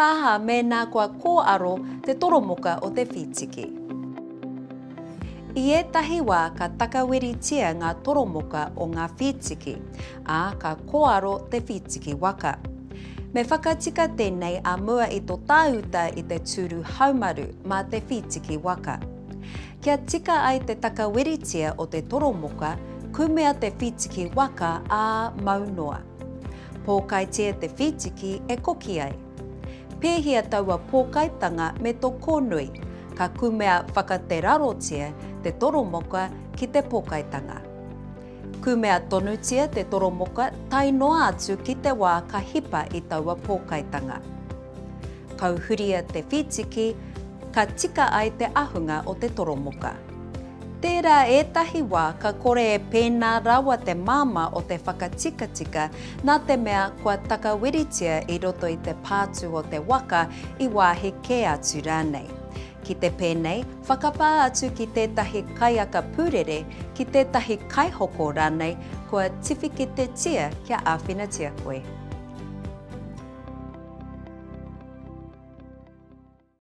Ka aha mēnā kua kōaro te toromoka o te whītiki? I ētahi wā ka takaweritia ngā toromoka o ngā whītiki, ā, ka kōaro te whītiki waka. Me whakatika tēnei ā mua i tō tāuta i te tūru haumaru mā te whītiki waka. Kia tika ai te takaweritia o te toromoka, kumea te whītiki waka ā mau noa. Pōkaitia te whītiki e koki ai. Pēhia taua pōkaitanga me tō kōnui, ka kumea whakaterarotia te toromoka ki te pōkaitanga. Kumea tonutia te toromoka tae noa atu ki te wā ka hipa i taua pōkaitanga. Kauhuria te whītiki, ka tika ai te ahunga o te toromoka. Tērā ētahi wā ka kore e pēnā rawa te māmā o te whakatikatika nā te mea kua takawiritia i roto i te pātū o te waka i wāhi kē atu rānei. Ki te pēnei, whakapā atu ki tētahi kaiaka pūrere, ki tētahi kaihoko rānei kua tiwhiketetia kia āwhinatia koe.